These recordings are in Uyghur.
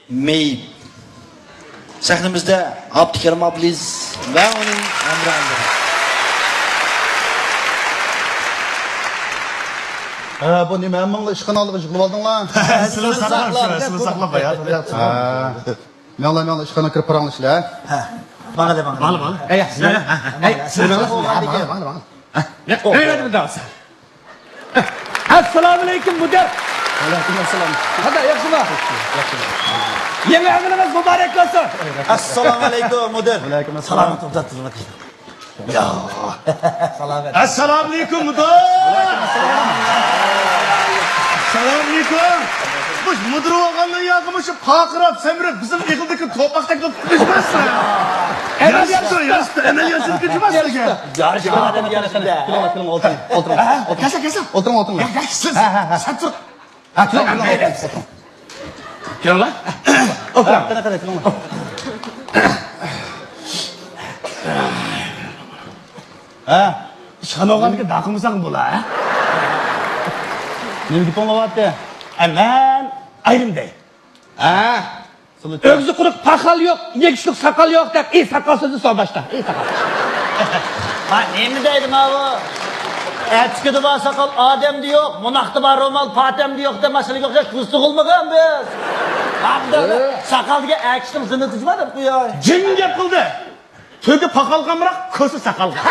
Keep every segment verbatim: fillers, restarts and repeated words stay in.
مېيىپ. سەھنىمىزدە ئابدۇكېرىم ئابلىز ۋە ئۇنىڭ ھەمراھلىرى. ھە، بۇ نېمە، ھەممىڭلار ئىشخانا ئالدىغا يىغىلىپ ئالدىڭلار؟ سىلى ساقلاپ، سىلى ساقلاپ، ھايات، ھايات. ھە. مېڭىڭلار، مېڭىڭلار، ئىشخانىغا كىرىپ پاراڭلىشىلە. ھە. ماڭىلى، ماڭىلى. ماڭىلى، ماڭىلى. ئەي، ياخشى. ماڭىلى، ماڭىلى، ماڭىلى. ئەسسالامۇئەلەيكۇم، مۇدىر. ۋەئەلەيكۇم ئەسسالام. قانداق، ياخشىما؟ يېڭى ئامىلىڭىز مۇبارەك بولسۇن. ئەسسالامۇئەلەيكۇم، مۇدىر. ۋەئەلەيكۇم ئەسسالام. سالامەت بولۇڭ. يا. سالامەت. ئەسسالامۇئەلەيكۇم، مۇدىر. سالامئەلەيكۇم. مۇش مۇدىر بولغاندىن ياقى مۇشۇ پارقىراپ، سەمرىپ، بىزنىڭ ئېغىلدىكى توپاقتەك بولۇپ كېتىشمەسسىن. ئەمەلىيەت ياخشى، ياخشى، ئەمەلىيەت ياخشى كېتىشمەسسىن. يارىشقان ئادەم يارىشىدە. كېلىڭلار، كېلىڭلار، ئولتۇرۇڭ، ئولتۇرۇڭ، ھە؟ ئولتۇرۇڭ. كەلسە، كەلسە. ئولتۇرۇڭ، ئولتۇرۇڭ. يا، يا، سىز، ھە، ھە، ھە. سەن تۇر. ھە، كېلىڭ، كېلىڭ، كېلىڭ. كېلىڭلار. ئولتۇرۇڭ. قېنى، قېنى، كېلىڭلار. ھە؟ ئىشخانا ئالغاندىكىن داقىمىساڭ بولا، ھە؟ نېمە گېپىڭ بولۇۋاتتى؟ ئە، مەن ئايرىم دەي. ھە؟ ئۆگزى قۇرۇق پاخال يوق، يېگۈچلۈك ساقال يوق دەپ، ئى ساقال سۆزى سوباشتا. ئى ساقال. ھا، نېمە دەيدۇ ماۋۇ؟ ئەتىكىدە بار ساقال ئادەمدە يوق، مۇناقتا بار رومال پاتەمدە يوق دەپ مەسىلىگە ئوخشاش تۇز تۇغۇلمىغان بىز. ھەمدە ساقال دېگەن ئەكىشنىڭ زىننىتى جۇما دەپ قوياي. جىم گەپ قىلدى. تۆگە پاخالغا ئامراق، كوسا ساقالغا.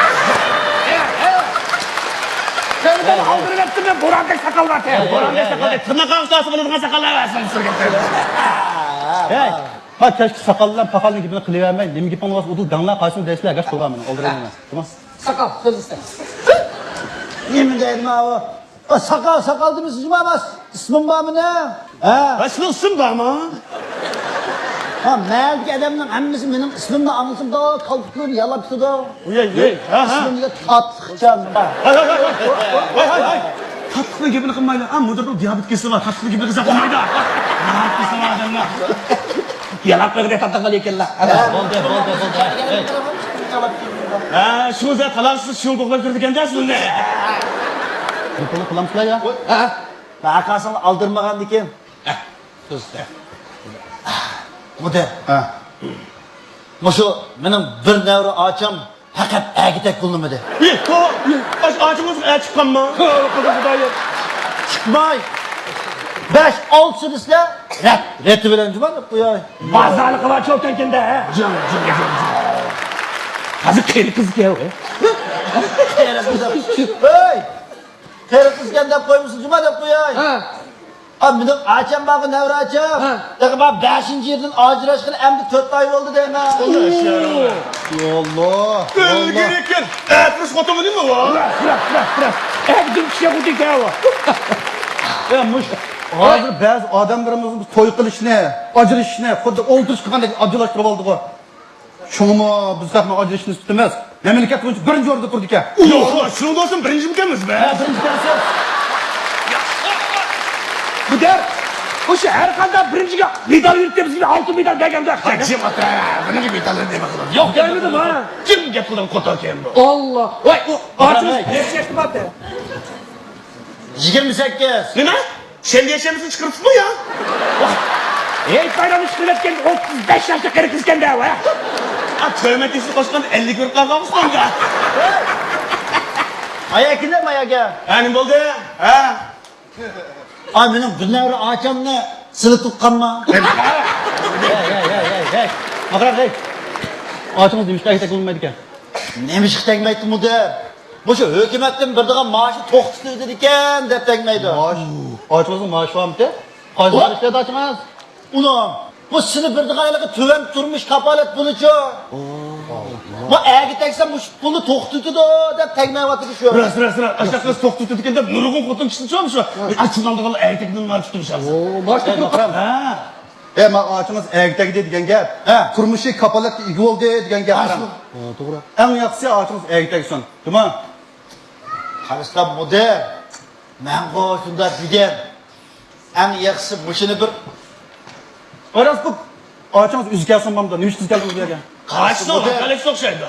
سەندىن ئالدىرىۋەتتىم مەن، بوراندەك ساقال بار. بوراندەك ساقال دەپ، تىرناق ئاغزىدا بولىدىغان ساقاللار بار، سەن سۈرگەن. ھەي، ھە، كەچكى ساقال بىلەن پاخالنىڭ گېپىنى قىلىۋەرمەي، نېمە گېپىڭلار بولسا ئۇدۇل دەڭلار، قايسىڭ دەيسىلەر، ھەگەش قىلغان مېنىڭ ئالدىرىۋەرمەي. تامام. ساقال، سۆزلىسەن. نېمە دەيدۇ ماۋۇ؟ ئا، ساقال، ساقال دېمىسە جۇما ئەمەس. ئىسمىم بار مېنىڭ. ھە. ھە، سېنىڭ ئىسمىڭ بارمۇ؟ ھا، مەھەللىدىكى ئادەمنىڭ ھەممىسى مېنىڭ ئىسمىمنى ئاڭلىسا، كالپۇكلىرىنى يالاپ كېتىدۇ. ۋاي، ۋاي، ھە، ھە. ئىسمىم دېگەن تاتلىقچان. ۋاي، ۋاي، ۋاي. تاتلىقنىڭ گېپىنى قىلمايلى. ھا، مۇدىرنىڭ دىيابېت كېسىلى بار. تاتلىقنىڭ گېپىنى قىلسا قىلمايدۇ. دىيابېت كېسىلى بار ئادەملەر. يالاپ قويغۇدەك تاتلىق ئىكەنلەر. بولدى، بولدى، بولدى. ھە، شۇڭا سەن قالاقسىز، شۇڭا قوغلاپ يۈرىدىكەن-دە سىزنى. بۇ پۇلنى قىلامسىلەر يا؟ ھە؟ مەن ھەققاسىڭنى ئالدىرمىغاندىكىن. ھە، سۆز. مۇدىر. ھە. مۇشۇ مېنىڭ بىر نەۋرە ئاچام پەقەت ئەگىتەك بولمىدى. ئى، توۋا! ئاچ-، ئاچىڭىزغا ئەر چىققانمۇ؟ توۋا، قىلدى خۇدايىم. چىقماي. بەش، ئالتىسى دېسىلە، رەت، رېتى بىلەن جۇما دەپ قوياي. بازارلىقى بار چوكانكەندە، ھە؟ جىڭ، جىڭ، جىڭ، جىڭ. ھازىر قېرى قىزكەن ئۇ. قېرى قىز دەپ. ھەي! قېرى قىزكەن دەپ قويمىسۇن، جۇما دەپ قوياي. ھە. ئا، مېنىڭ ئاچام بارغۇ، نەۋرە ئاچام. ھە. تېخى مانا بەشىنچى يىلدىن ئاجراشقىلى ئەمدى تۆت ئاي بولدى دەيمەن. ئوو. ياللا. ئۆلگۈر ئىكەن. ئەترىس خوتۇنمۇ نېمە بۇ؟ راست، راست، راست، راست. ئەگدىم كىشى خۇدىكەن ئۇ. ئە، مۇش-، ھازىر بەزى ئادەملىرىمىز توي قىلىشنى، ئاجرىشىشنى خۇددى ئولتۇرۇش قىلغاندەك ئاددىيلاشتۇرۇپ ئالدىغۇ. شۇڭىمۇ بىز خەقنىڭ ئاجرىشىشنى ئىستىمىز. مەملىكەت بويىچە بىرىنچى ئورۇندا تۇرىدىكەن. يوق، شۇنىڭ دولىسىنى بىرىنچىمىكەنمىز بە؟ ھە، بىرىنچىكەنسىز. مۇدىر، مۇشۇ ھەر قانداق بىرىنچىگە مېدال يۈرۈتتى، بىزگە ئالتۇن مېدال بەرگەندە. ھە، جىم ئاتىرا، بۇنىڭغا مېدال دېمە قىلىڭ. يوق، بەرمىدىم ھە. جىم گەپ قىلىدىغان قوتار كەن بۇ. ئاللا. ۋاي، ئۇ ئاچىمىز نەچچە ياشتا بارتى؟ يىگىرمە سەككىز. نېمە؟ شەنبە يەكشەنبىسىنى چىقىرىپسىزمۇ يا؟ ھېيت بايرامنى چىقىرىۋەتكەن ئوتتۇز بەش ياشلىق قېرى قىزكەن دە، ۋە. ئا، تۆمەت يېسىنى قوشقان ئەللىك بېرىپ قالغان ئۇستامغا. ئايا كېلەم، ئاياگە. ھە، نېمە بولدى؟ ھە؟ ئا، مېنىڭ بىر نەۋرە ئاچامنى سىلى تۇغقانما؟ ھەي، ھەي، ھەي، ھەي، ھەي. ماقراق، ھەي. ئاچىڭىز نېمىشقا ئەگىتەك بولمايدىكەن؟ نېمىشقا تەگمەيتتى مۇدىر؟ مۇشۇ ھۆكۈمەتتىن بېرىدىغان مائاشنى توختىتىۋېتىدىكەن دەپ تەگمەيدۇ. مائاش؟ ئاچىڭىزنىڭ مائاشى بارمىكى؟ قايسى ئىشلەيدۇ ئاچىڭىز؟ ئۇنىڭ، بۇ سىلى بېرىدىغان ھېلىقى تۆۋەن تۇرمۇش كاپالەت پۇلىچۇ؟ بۇ ئەگىتەكسە مۇشۇ پۇلنى توختىتىدۇ دەپ تەگمەيۋاتىدۇ شۇ. راست، راست، راست. ئاشۇنداق قىلسا توختىتىدىكەن دەپ نۇرغۇن خوتۇن كىشىنى چۈشەنمىسۇ. ئاچىنالدىغان ئەگىتەكنى مانا تۇتۇپ ئىشلەپسىز. ھە. ئە، ما ئاچىڭىز ئەگىتەك دېگەن گەپ. ھە. تۇرمۇشى كاپالەتكە ئىگە بولدى دېگەن گەپ. ھە، شۇ. ھە، توغرا. ئەڭ ياخشىسى ئاچىڭىز ئەگىتەكسۇن. جۇما. قارىسام مۇدىر، مەنغۇ شۇنداق دېگەن. ئەڭ ياخشىسى مۇشۇنى بىر. ئاراس بۇ ئاچىڭىز ئۆزى كەلسۇن بامدا. نېمە ئۈچۈن كەلدىڭىز بۇ يەرگە؟ قارىسىنى مۇدىر. ۋەكالەتكە ئوخشايدۇ.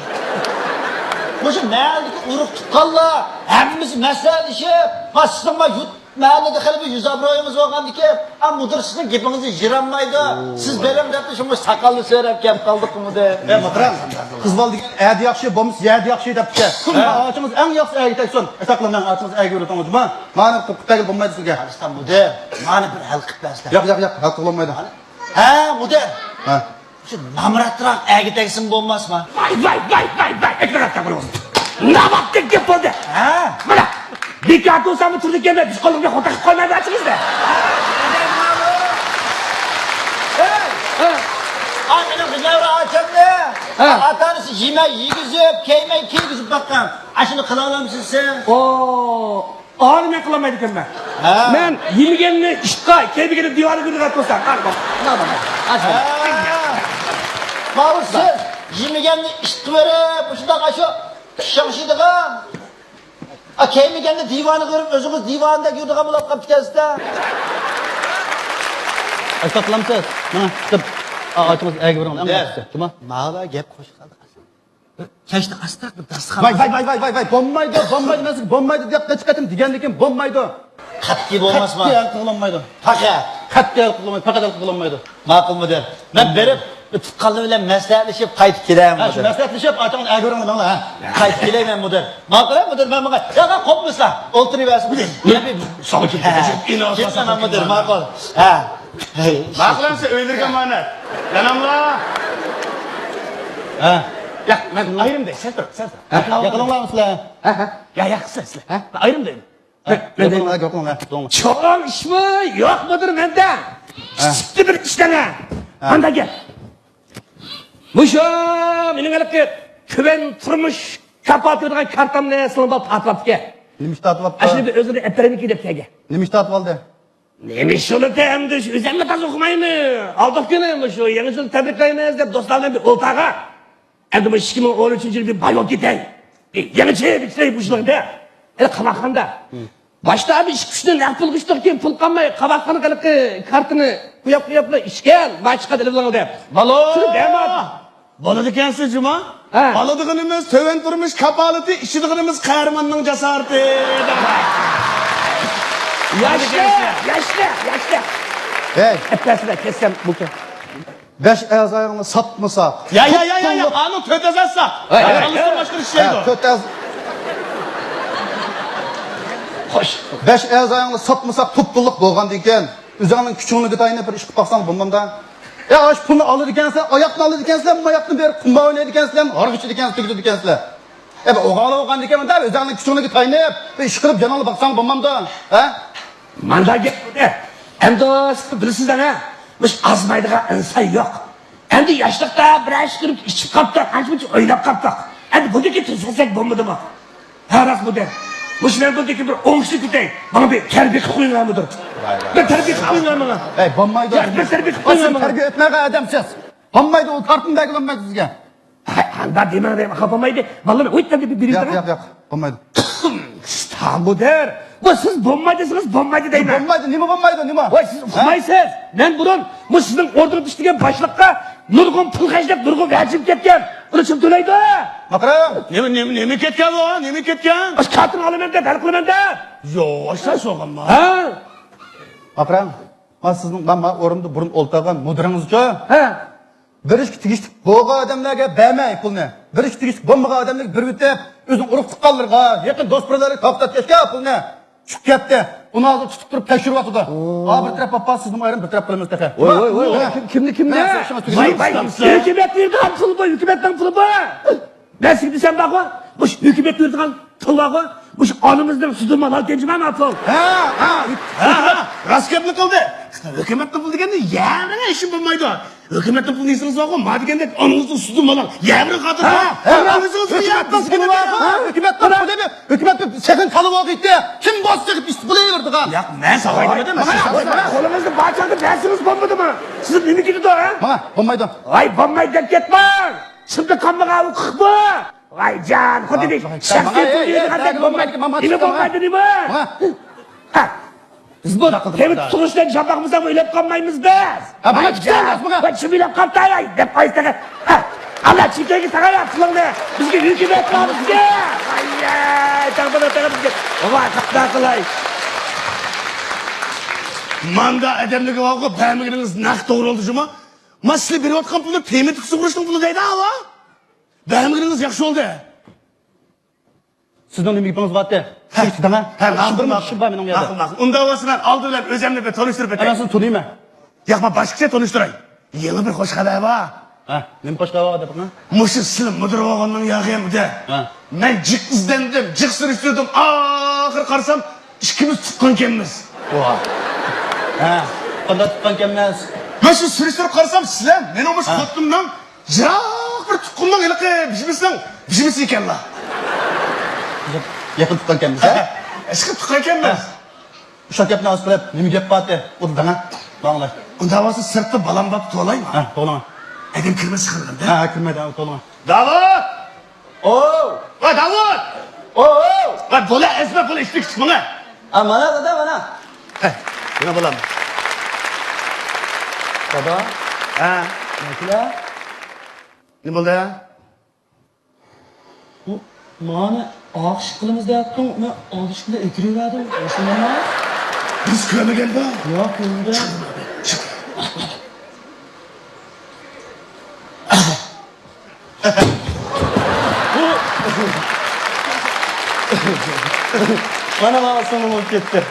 مۇشۇ مەھەللىدىكى ئۇرۇق تۇغقانلار ھەممىسى مەسلىھەتلىشىپ، ما سىزنىڭ ما يۇرت مەھەللىدە خېلى بىر يۈز ئابرۇيىڭىز بولغاندىكىن، ئا، مۇدىر سىزنىڭ گېپىڭىزنى يىراملايدۇ. سىز بېرىڭ دەپتۇ، شۇڭا ساقالنى سۆرەپ كەپ قالدۇق مۇدىر. ئە، ماقرام، قىز بالا دېگەن ئەدە ياخشى، بولمىسا يەدە ياخشى دەپتىكەن. ھە. ئاچىڭىز ئەڭ ياخشى ئەگە تەگسۇن. ئەستەقلىمنىڭ ئاچىڭىز ئەگە بېرىۋېتىڭىز جۇما. مانا قىلىپ بەرگىلى بولمايدۇ سىزگە. قارىسام مۇدىر، مانا بىر ھەل قىلىپ بەرسىلە. ياق، ياق، ياق، ھەل قىلىپ بولمايدۇ. ھە، مۇدىر. ھە. شۇ نامراتراق ئەگە تەگسىمۇ بولماسمۇ؟ ۋاي، ۋاي، ۋاي، ۋاي، ۋاي، ئەكبەر ئاكا بولۇڭ. نامراتلىق گەپ بولدى. ھە؟ مانا، بىكار تۇرساممۇ تۇرىدىكەن، بىز قولۇمغا خوتۇن قىلىپ قويمايدۇ ئاچىمىزدا. ھە. ئاي، مېنىڭ بىنەۋرە ئاچامنى ھە. ئاتا-ئانىسى يېمەي يېگۈزۈپ، كىيمەي كىيگۈزۈپ باققان. ئاشۇنى قىلالامسىز سىز؟ ئو. ئانى مەن قىلالمايدىكەنمەن. ھە. مەن يېمىگەننى ئىتقا، كىيمىگەننى دىۋانىغا كىرگۈزۈپ قويسام، قارىغۇ. ھە. ماۋۇ سىز يېمىگەننى ئىتقا بېرىپ، مۇشۇنداق ئاشۇ شاڭشىيدىغان، ئا، كىيمىگەننى دىۋانىغا بېرىپ، ئۆزىڭىز دىۋاندەك يۈرىدىغان بولۇپ قاپتىكەنسىز-دە. ئاشۇنداق قىلامسىز؟ مانا، چىقىپ، ئا، ئاچىڭىز ئەگە بېرىڭ، ئەڭ ياخشىسى. جۇما. ماۋۇلار گەپ قوشۇپ قالدى. كەچتە ئاستا بىر داستىخان. ۋاي، ۋاي، ۋاي، ۋاي، ۋاي، ۋاي، بولمايدۇ، بولمايدۇ، مەن سىزگە بولمايدۇ دەپ نەچچە قېتىم دېگەندىكىن بولمايدۇ. قەتئىي بولماسمۇ؟ قەتئىي ھەل قىلغىلى بولمايدۇ. پەقەت. قەتئىي ھەل قىلغىلى بولمايدۇ، پەقەت ھەل قىلغىلى بولمايدۇ. ماقۇل مۇدىر. مەن بېرىپ، تۇغقانلار بىلەن مەسلىھەتلىشىپ قايتىپ كېلەي ھە، شۇ مۇدىر. مەسلىھەتلىشىپ، ئاچاڭنى ئەگىۋېرىڭلار ماڭلا ھە. قايتىپ كېلەي مەن مۇدىر. ماقۇل ھە مۇدىر، مەن ماڭاي. ياق، قورقمىسىلا، ئولتۇرۇۋەرسىلا. مەن بىر ساڭا كېلىپ ھە. كېتىمەن مۇدىر، ماقۇل. ھە. ھەي، ماقۇل ئەمسە ئۆيلىرىگە ئامانەت. ياناملا. ھە. ياق، مەن ئايرىم دەي، سەل تۇر، سەل تۇر. ھە، ياقىلىڭلارمۇ سىلەر؟ ھە، ھە. يا، ياقسىز سىلەر. ھە؟ مەن ئايرىم دەيمەن. ھە، ياقىلىڭلار، ياقىلىڭلار. چوڭ ئىشمۇ يوق مۇدىر مەندە. ھە. كىچىكتە بىر ئىشلەڭە. ھە. مانداق گەپ. مۇشۇ مېنىڭ ھېلىقى تۆۋەن تۇرمۇش كاپالىتى دەيدىغان كارتامنى سىلىڭ بالا تارتىۋاپتىكەن. نېمە ئىش تارتىۋاپتۇ؟ ئاشۇنى بىر ئۆزۈڭنى ئەپ بېرەيمىكىن دەپ كەلگەن. نېمە ئىش تارتىۋالدى؟ نېمە ئىش بولىدۇ ئەمدى، شۇ ئۆزۈممۇ تازا ئۇقمايمەن. ئالدىقى كۈنى مۇشۇ يېڭى يىلنى تەبرىكلەيمىز دەپ دوستلار بىلەن بىر ئولتۇرغان. ئەمدى مۇشۇ ئىككى مىڭ ئون ئۈچىنچى يىل بىر باي بولۇپ كېتەي. بىر يېڭىچە بىر كىرەي مۇشۇ يىلدا. ھېلى قاۋاقخانىدا. باشتا بىر ئىككى ئۈچ كۈندىن نەق پۇلغا ئىشتۇق، كېيىن پۇل قالماي قاۋاقخانا ھېلىقى كارتىنى قويۇپ قويۇپلا ئىشكەن، بايىقى دېلىۋېلىڭ دەپ. بالو! شۇنى دەمەدى. بولىدىكەنسىز جۇما. ھە. ئالىدىغىنىمىز تۆۋەن تۇرمۇش كاپالىتى، ئىچىدىغىنىمىز قەھرىماننىڭ جاسارىتى. ياشلا، ياشلا، ياشلا. ھەي. ئەپتەسىدە كەتسەم بۇ. بەش ئەزايىڭنى ساتمىساق. يا، يا، يا، يا، يا، قانۇن تۆت ئەزاسا. ھەي، ھەي، ھەي. ئالىشتۇرماشقا ئىشلەيدۇ. ھە، تۆت ئەز-، خوش. بەش ئەزايىڭنى ساتمىساق، توپتۇللۇق بولغاندىكىن، ئۆزۈڭنىڭ كۈچۈڭنى تايىنىپ بىر ئىش قىلىپ باقساڭ بولمامدا؟ يا، ئاشۇ پۇلنى ئالىدىكەنسىلەر، ئاياقنى ئالىدىكەنسىلەر، ماياقنى بېرىپ قۇمباق ئوينايدىكەنسىلەر، ھارۋا ئىچىدىكەنسىلەر، تۈگىتىدىكەنسىلەر. ئەبە ئوغۇل بولغاندىكىن مۇنداق ئۆزۈڭنىڭ كۈچۈڭنى تايىنىپ بىر ئىش قىلىپ جانىڭنى باقساڭ بولمامدا؟ ھە؟ مانداق گەپ بۇ. ئەمدى سىز بىلىسىز ئەنە، مۇشۇ ئازمايدىغان ئىنسان يوق. ئەمدى ياشلىقتا بىرەر ئىش كۆرۈپ ئىچىپ قاپتۇق، ئانچە-مۇنچە ئويناپ قاپتۇق. ئەمدى بۇنىڭكى تۈزەتسەك بولمىدىمۇ؟ ھە، راست بۇ دەپ. مۇشۇ مەن بۇنىڭكى بىر ئوڭۇشلۇق كېتەي. ماڭا بىر تەربىيە قىلىپ قويۇڭلار مۇدىر. بىر تەربىيە قىلىپ قويۇڭلار ماڭا. ھەي، بولمايدۇ. ياق، بىر تەربىيە قىلىپ قويۇڭلار ماڭا. تەربىيە ئۆتمەگەن ئادەمسىز. بولمايدۇ، ئۇ كارتىنى بەرگىلى بولمايدۇ سىزگە. ھەي، ئانداق دېمەڭ، دېمەڭ، خاپا بولمايدۇ. بالىلار، ھوي، دەپ بېرىپ بېرىڭ. ياق، ياق، ياق، بولمايدۇ. ئۇستا مۇدىر، بۇ سىز بولمايدۇ دېسىڭىز، بولمايدۇ دەيمەن. بولمايدۇ، نېمە بولمايدۇ، نېمە؟ ۋاي، سىز ئۇقمايسىز. مەن بۇرۇن بۇ سىزنىڭ ئورنىغا چۈشتۈرگەن باشلىققا نۇرغۇن پۇل خەجلەپ، نۇرغۇن ۋەج ئېلىپ كەتكەن. ئۇنى كىم تۆلەيدۇ؟ ماقرام. نېمە، نېمە، نېمە كەتكەن ئۇ؟ نېمە كەتكەن؟ ئاشۇ كارتىنى ئالىمەن دەپ، ھەل قىلىمەن دەپ. يوق، ئاشۇنداق سورىغانما؟ ھە؟ ماقرام. ما سىزنىڭ، ما، ما ئورۇندا بۇرۇن ئولتۇرغان مۇدىرىڭىزچۇ؟ ھە. بېرىشكە تېگىشلىك بولغان ئادەملەرگە بەرمەي پۇلنى. بېرىشكە تېگىشلىك بولمىغان ئادەملەرگە بېرىۋېتىپ، ئۆزىنىڭ ئۇرۇق تۇغقانلىرىغا، يېقىن دوست بۇرادەرلىرىگە تارقىتىپ كەتكەن پۇلنى. چۈشۈپ كەتتى. ئۇنى ھازىر تۇتۇپ تۇرۇپ تەكشۈرۈۋاتىدۇ. ئا، بىر تەرەپ بوپلا، سىزنى ئايرىم بىر تەرەپ قىلىمىز تېخى. ۋاي، ۋاي، ۋاي، ۋاي. كىم، كىمنى، كىمنى؟ ۋاي، ۋاي، ھۆكۈمەت بېرىدىغان پۇل بۇ، ھۆكۈمەتنىڭ پۇلى بۇ. مەن سىزگە دېسەم بارغۇ، مۇشۇ ھۆكۈمەت بېرىدىغان پۇل بارغۇ، مۇشۇ ئانىمىزنىڭ سۈتىدىن ھالال كەنجىمە پۇل. ھە، ھە، ھە، ھە، راست گەپنى قىلدى. ھۆكۈمەتنىڭ پۇلى دېگەندە يەرنىڭ ئىشى بولمايدۇ. ھۆكۈمەتنىڭ پۇلىنى يېسىڭىز بارغۇ، ما دېگەندەك ئانىڭىزنىڭ سۈتىدىن ھالال. يەرنىڭ خاتىرى. ھە، ھە، ھە، ھە. ئۆزىڭىز ھۆكۈمەتنىڭ پۇلى بارغۇ، ھە، ھۆكۈمەتنىڭ پۇلى دەپ، ھۆكۈمەت بىر سېخىن كالا بولغىيتتى. كىم بولسا چېقىپ ئىشتە بولۇۋېرىدىغان. ياق، مەن ساغاي دېمىدىم، مەن ساغاي دېمىدىم. قولىڭىزدا بار چاغدا بەرسىڭىز بولمىدىمۇ؟ سىزنى نېمە كېتىدۇ، ھە؟ مانا، بولمايدۇ. ۋاي، بولمايدۇ دەپ كەتمەڭ. شۇنداق قالمىغان ھوقۇق بۇ. ۋاي جان، خۇددى شەخسىي پۇل يېيىدىغاندەك بولمايدۇ. نېمە بولمايدۇ، نېمە؟ ھە، بىز بۇ تېمى تۇتۇشتىن چاپاقمىساق ئۆيلەپ قالمايمىز بىز. ۋاي جان، ۋاي چىم ئۆيلەپ قاپتۇ، ۋاي دەپ قويسا. ھە، ئاللا چېكەيگە تاقايلا پۇلۇڭنى. بىزگە ھۆكۈمەت بار بىزگە. ۋاي، تاقىمىنا تاقا بىزگە. ۋاي، قانداق قىلاي؟ ماندا ئادەملىكى بارغۇ، بەرمىگىنىڭىز نەق توغرا بولدى جۇمۇ. ما سىلى بېرىۋاتقان پۇلنى تېمىتىك سۇغۇرۇشنىڭ پۇلى دەيدۇ، ھاۋا. بەرمىگىنىڭىز ياخشى بولدى. سىزنىڭ نېمە گېپىڭىز بارتى؟ ھە. شۇ ئىككى داڭا. ھە، ماقۇل، ماقۇل. ئىش بار مېنىڭ يەردە. ماقۇل، ماقۇل. ئۇنداق بولسا مەن ئالدى بىلەن ئۆزۈمنى بىر تونۇشتۇرۇپ ئۆتەي. مەن سىزنى تونۇيمەن. ياق، مەن باشقىچە تونۇشتۇراي. يېڭى بىر خوش خەۋەر بار. ھە، نېمە خوش خەۋەر بار دەپ بېقىڭ. مۇشۇ سىلى مۇدىر بولغاننىڭ ياقى ئەمدى. ھە. مەن جىق ئىزدەندىم، جىق سۈرۈشتۈردۈم. ئاخىرى قارىسام، ئىككىمىز تۇغقانكەنمىز. ۋاھ. ھە، قانداق تۇغقانكەنمىز؟ مەن شۇ سۈرۈشتۈرۈپ قارىسام، سىلەر مېنىڭ مۇشۇ ھە. خوتۇنۇمنىڭ يىراق بىر تۇغقىنىنىڭ ھېلىقى بىژىمىسىنىڭ بىژىمىسى ئىكەنلا. يېقىن تۇغقانكەنمىز، ھە؟ ئىشقىلىپ تۇغقانكەنمىز. ھە. ئۇششاق گەپنى ئاز قىلىپ، نېمە گەپ بارتى؟ ئۇ داڭا. ماڭلاي. ئۇنداق بولسا سىرتتا بالام بار، توۋلايما؟ ھە، توۋلاڭ. ئادەم كىرمەس چىقارغاندا. ھە، ھە، كىرمەيدۇ، ھە، توۋلاڭ. داۋۇت! ئوۋ! ۋاي، داۋۇت! ئوۋ! ۋاي، بولا، ئەزمە، بولا، ئىشتىن چىق، ماڭا. ھە، مانا، دادا، مانا. ھە، مانا بالام. دادا. ھە. نەكىلە؟ نېمە بولدى؟ بۇ مانا ئاخشى قىلىمىز دەۋاتتىڭ، مەن ئالدىشىپ بىلەن ئەكىرىۋەردىم. بىز كۆرمىگەندا. ياق، كۆرمىگەن. بۇ مانا مانا سوڭۇم بولۇپ كەتتى.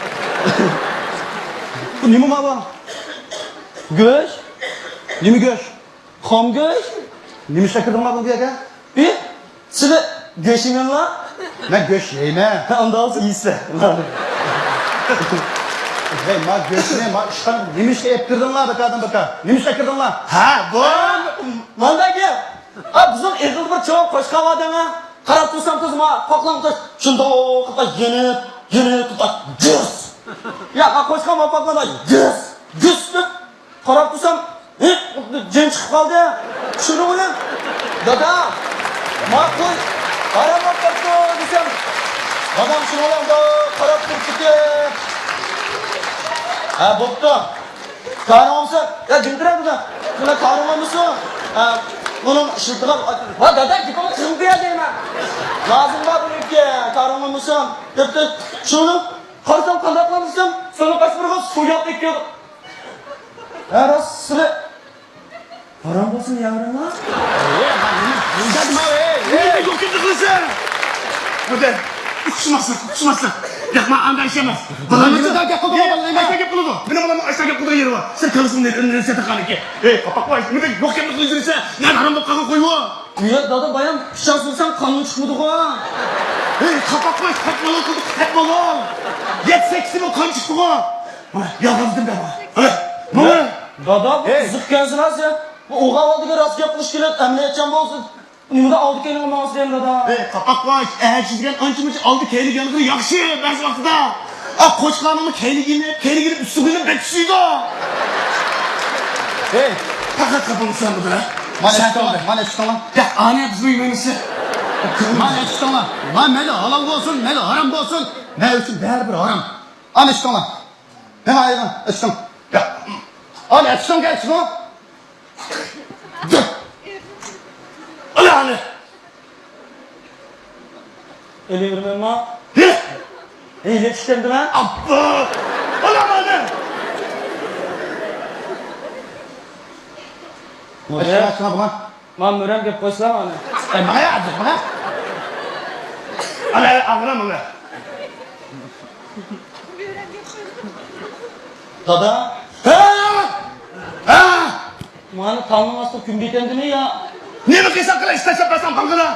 بۇ نېمە ماۋۇ؟ گۆش؟ نېمە گۆش؟ خام گۆش؟ نېمە ئىشقا كىردىڭلار بۇ يەرگە؟ ئى، سىلى گۆش يېمەڭلار؟ مەن گۆش يەيمەن. ھە، ئانداق بولسا يەيسىلەر. ھەي، ما گۆشنى، ما ئىشقا نېمە ئىشقا ئېلىپ كىردىڭلار بىكاردىن بىكار؟ نېمە ئىشقا كىردىڭلار؟ ھە، بۇ مانداكى. ھە، بىزنىڭ ئېغىلدا بىر چوڭ قوچقار بار دەڭە. قاراپ تۇرسام تۇزما، پاقلان قوش. شۇنداق قىلىپ يېنىپ، يېنىپ، جۇس. يا، قوچقار ما پاقلان جۇس، جۇس دەپ. قاراپ تۇرسام، ھېق، جىن چىقىپ قالدى. شۇنىڭ بىلەن، دادا، ما قوي ھارام بولۇپ قاپتۇ دېسەم، دادام شۇنىڭ بىلەن مۇنداق قاراپ تۇرۇپ كېتىپ، ھە، بوپتۇ. كارىڭ بولمىسا، يا، جىم تۇرە، دادا. مانا كارىڭ بولمىسا، ھە، بۇنىڭ ئىشلىتىدىغان، ۋا، دادا، گېپىڭنى چىڭ قىلە دەيمەن. لازىم بار بۇنىڭكى، كارىڭ بولمىسا، دەپتۇ. شۇنى قارىسام، قانداق قىلامسىز دېسەم، سۇنىڭ قايسى بىرىغا سۇ ياق ئىكەن. ھە، راست، سىلى. ھارام بولسۇن، يا ھاراملار. ئەي، ھە، نېمە، نېمە دېدىم، ئەي، ئەي. نېمە يوق گەپنى قىلىسەن؟ مۇدىر، ئۇقۇشماسلىق، ئۇقۇشماسلىق. ياق، مانا ئانداق ئىش ئەمەس. بالام نېمە گەپ قىلىدۇ، ئەي، بالام، نېمە؟ ئاشۇنداق گەپ قىلىدۇ. مېنىڭ بالامنىڭ ئاشۇنداق گەپ قىلىدىغان يېرى بار. سەن كاللىسىڭنى نېمە سېتىققان ئىكەن. ئەي، قاپاق باش، نېمە يوق گەپنى قىلىۋېرىسەن. نەدە ھارام بولۇپ قالغان قويۇۋال. يا، دادا، بايام پىچاق سۇنسام قانۇن چىقمىدىغۇ. ھەي، قاپاق باش، تەت بولۇڭ، تەت بولۇڭ. يەتتە سەككىز يىل قان چىقتىغۇ. يالغان دېدىم دەپ. ھە، ماڭا. دادا، بۇ ھەي. قىزىقكەنسىن ھە سەن. بۇ ئوغۇل ئالدىغا راست گەپ قىلىش كېرەك، ئەمەلىيەتچان بولسۇن. نېمىدە ئالدى كەينىڭگە ماڭىسەن دادا؟ ھەي، قاپاق باش، ئەرچى دېگەن ئانچە مۇنچە ئالدى كەينىگە يانغىنى ياخشى، بەزى ۋاقتىدا. ئا، قوچقارنىڭمۇ كەينىگە يېنىپ، كەينىگە يېنىپ، ئۈستىگە يېنىپ بەك چۈشىدۇ. ھەي. پەقەت خاپا بولسام بۇدا. مانا ئىشتىڭلار، مانا ئىشتىڭلار. ياق، ئانى بىزنىڭ يېمەيمىز. مانا ئىشتىڭلار. ما مەيلى ھالال بولسۇن، مەيلى ھارام بولسۇن، مەن ئۈچۈن بەرىبىر ھارام. ئانا ئىشتىڭلار. مېڭە ئايىغىڭ، ئىشتىڭ. ياق. ئانا ئىشتىڭ، ئىشتىڭ. ئانا، ئانا. ئېلىۋېرىمەنما؟ ھېي! ھېي، يېتىشتىمدىمەن؟ ئاپپا! ئانا، ئانا. مۇدىر. ئىشتىڭ، ئىشتىڭ، بۇغا. مانا مۈرەم گەپ قويسىلا مانا. ئەي، ماڭا يا، ماڭا. ئانا، ئاغرىما ماڭا. دادا. ھە! ھە! مانا تامنىڭ ئاستىغا كۈمگەن ئىكەندىمۇ يا؟ نېمە قىلساڭ قىل، ئىش تاشلاپ بەرسەڭ بانكىدا.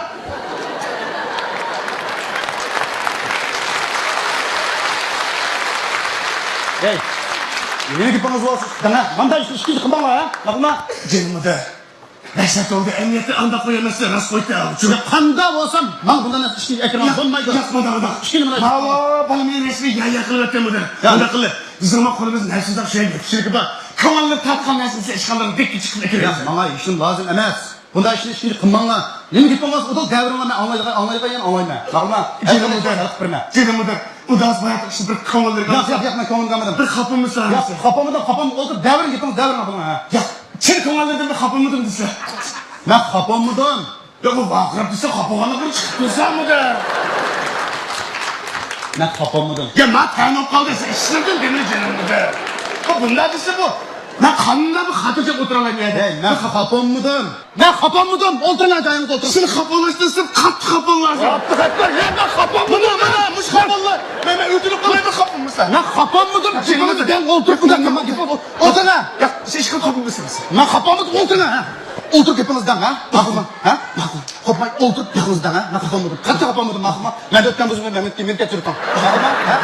ھەي، نېمە گېپىڭىز بولسا، دەڭە، مانداق ئىشنى ئىككىنچى قىلماڭلار، ھە؟ ماقۇلما؟ جېنىم مۇدىر. مەقسەت بولدى، ئەمەلىيەتتە ئانداق قوي ئەمەس، راست قويدى. چۈنكى قانداق بولسام، ماڭا بۇنداق نەرسە ئىشكىنجى ئەكىرمەڭ، بولمايدۇ. ياق، مانداق، مانداق. ئىككىنچى مانا. ماۋۇ بالىنى رەسمىي يا، يا قىلىۋەتكەن بۇدا. ياق. مانداق قىلدى. بىزنىڭمۇ قولىمىزدا نەرسىمىز شۇ يەرگە يېتىشلىكى بار. كۆڭۈللىرى تارتقان نەرسىمىزنى ئىشخانىلارنىڭ دەككە چىقىپ ئەكىرىۋېتىمىز. ياق، ماڭا ھېچنېمە لازىم ئەمەس. بۇنداق ئىشنى ئىشكىنجى قىلماڭلار. نېمە گېپىڭ بولسا، ئۇدۇل دەۋرىڭلار، مەن ئاڭلايدىغان، ئاڭلايدىغان يەنە ئاڭلايمەن. ماقۇلما؟ جېنىم مۇدىر. جېنىم مۇدىر. ئۇداس باياتلىق ئىشنى بىر كۆڭۈللىرىگە ياق، ياق، ياق، مەن كۆڭلۈمگە ئالمىدىم. بىر خاپىمىسىز؟ ياق، خاپىمىدىم، خاپام. ئولتۇر، دەۋرىڭ گېپىڭ، دەۋرىڭ بۇنىڭ، ھە. ياق. چىن كۆڭۈللىرىدىن بىر خاپىمىدىم دېسە. مەن خاپاممىدىم؟ يا، بۇ ۋارقىراپ دېسە خاپىغانلىقىنى چىقىپ تۇرساممىدى؟ مەن خاپاممىدىم؟ يا، ما تەنۇپ قالدى، سەن ئىشلىدىڭ دېمە جېنىممىدى. بۇنداق دېسە بۇ. مەن قانداق بىر خاتىرجەم ئولتۇرالايمەن يەردە؟ ھەي، مەن خاپاممىدىم. مەن خاپاممىدىم. ئولتۇرۇڭ، جايىڭىزدا ئولتۇرۇڭ. سىلەر خاپىلاشتىڭىز، قاتتىق خاپىلاشتىڭىز. قاتتىق خاپىلاشتىڭىز. يا، مەن خاپىلاشتىم. مانا، مانا، مۇشۇ خاپىلاشتىڭىز. مەن، مەن ئۆتۈنۈپ قالايمەن، خاپىلاشتىڭىز. مەن خاپىلاشتىم. ياق، دەڭ ئولتۇرۇپ، ياق، ياق، ياق، ياق. ئولتۇرۇڭ. ياق، ھېچ كىم خاپىلاشمىسۇن. مەن خاپىلاشتىم، ئولتۇرۇڭ. ئولتۇرۇڭ، ئولتۇرۇڭ. ئولتۇرۇڭ، گېپىڭىزنى دەڭ، ھە؟ ماقۇلمۇ؟ ھە؟ ماقۇل. قورقماي ئولتۇرۇپ گېپىڭىزنى دەڭ، ھە؟ مەن خاپىلاشمىدىم. قاتتىق خاپىلاشمىدىم، ماقۇلمۇ؟ مەن ئۆتكەن بۇزۇم مەن مەن كەچۈرۈڭ. ماقۇلمۇ؟ ھە؟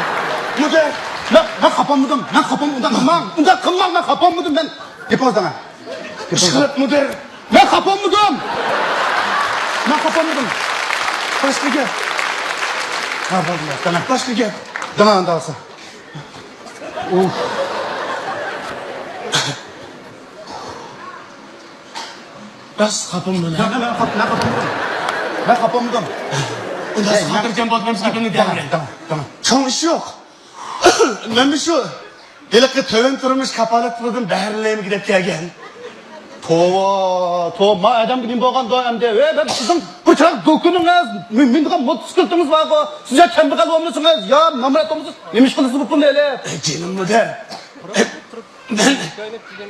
مۇدىر. مەن، مەن خاپىلاشمىدىم. مەن خاپىلاشمىدىم. ئۇنداق قىلماڭ. ئۇنداق قىلماڭ، مەن خاپىلاشمىدىم. مەن گېپىڭىزنى دەڭ، ھە؟ گېپىڭىزنى دەڭ. ئىشقىلىپ مۇدىر. مەن خاپىلاشمىدىم. مەن خاپىلاشمىدىم. باشقا گەپ. ھە، بولدى، دەڭ. باشقا گەپ. دەڭ، ئانداق بولسا. ئۇف. راست خاپىمدىمەن. ياق، مەن خاپ-، مەن خاپىمدىم. مەن خاپىمدىم. ئۇنداق خاتىرجەم بولۇپ، مەن گېپىمنى دەۋرەي. دەڭ، دەڭ، دەڭ. چوڭ ئىش يوق. مەن مۇشۇ ھېلىقى تۆۋەن تۇرمۇش كاپالەت پۇلىدىن بەھرىلەنمىگە دەپ كەلگەن. توۋا، توۋا، ما ئادەمگە نېمە بولغاندۇ ئەمدى؟ ھەي، بەك سىزنىڭ بۇ چىراغ دۇكىنىڭىز، مىن-، مىنىدىغان موتوسىكلىتىڭىز بارغۇ. سىز يا كەمبەغەل بولمىسىڭىز، يا نامرات بولمىسىڭىز، نېمە ئىش قىلىسىز بۇ پۇلنى ئېلىپ؟ ئەي، جېنىم مۇدىر. مەن